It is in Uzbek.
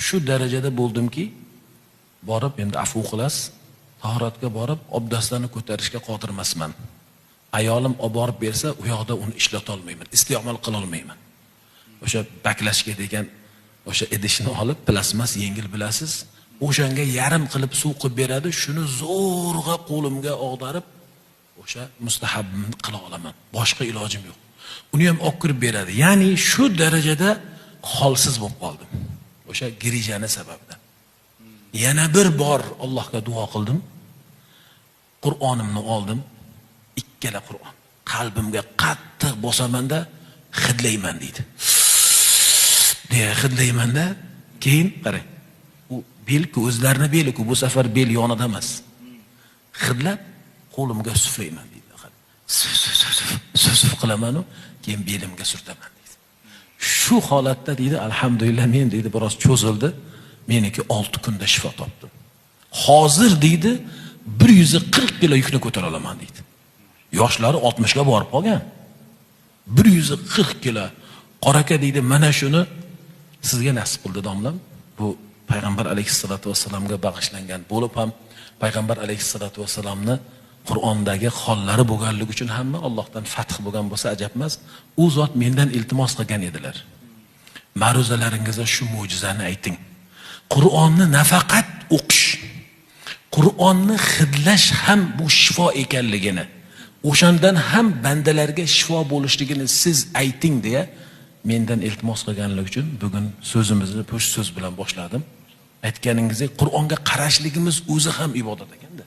Shu darajada bo'ldimki, borib endi afu qilasiz, tahoratga borib obdastlarni ko'tarishga qodir emasman. Ayolim olib borib bersa, u yoqda uni ishlata olmayman, iste'mol qila olmayman. O'sha baklashga degan o'sha idishni olib, plasmas yengil bilasiz, o'shanga yarim qilib suv qilib beradi, shuni zo'rg'a qo'limga og'darib o'sha mustahabni qila olaman. Boshqa ilojim yo'q. Uni ham olib kirib beradi. Ya'ni shu darajada holsiz bo'lib qoldim. O'sha grijani sababidan. Yana bir bor Allohga duo qildim. Qur'onimni oldim. Ikkala Qur'on. Qalbimga qattiq bosamanda hidlayman deydi. Deya hidlaymanda, keyin qarang. U belku o'zlarini beliku, bu safar bel yonida emas. Hidlab qo'limga suflayman deydi. Suf suf suf suf suf suf qilaman-u, keyin belimga surtaman deydi. Shu holatda deydi, alhamdulillah men deydi biroz cho'zildi. Meniki 6 kunda shifo topdim. Hozir deydi 140 kilo yukni ko'tara olaman deydi. Yoshlari 60 ga borib qolgan. 140 kilo. Qoraka deydi, mana shuni sizga nasib qildi domlam. Bu payg'ambar alayhissalatu vassalamga bag'ishlangan bo'lib ham payg'ambar alayhissalatu vassalamni Qur'ondagi hollari bo'lganligi uchun hamma Allohdan fath bo'lgan bo'lsa ajab emas. U zot mendan iltimos qilgan edilar. Ma'ruzalaringizda shu mo'jizani ayting. Qur'onni nafaqat o'qish, Qur'onni hidlash ham bu shifo ekanligini, o'shandan ham bandalarga shifo bo'lishligini siz ayting deya mendan iltimos qilganligi uchun bugun so'zimizni shu so'z bilan boshladim. Aytganingizdek, Qur'onga qarashligimiz o'zi ham ibodat ekanda.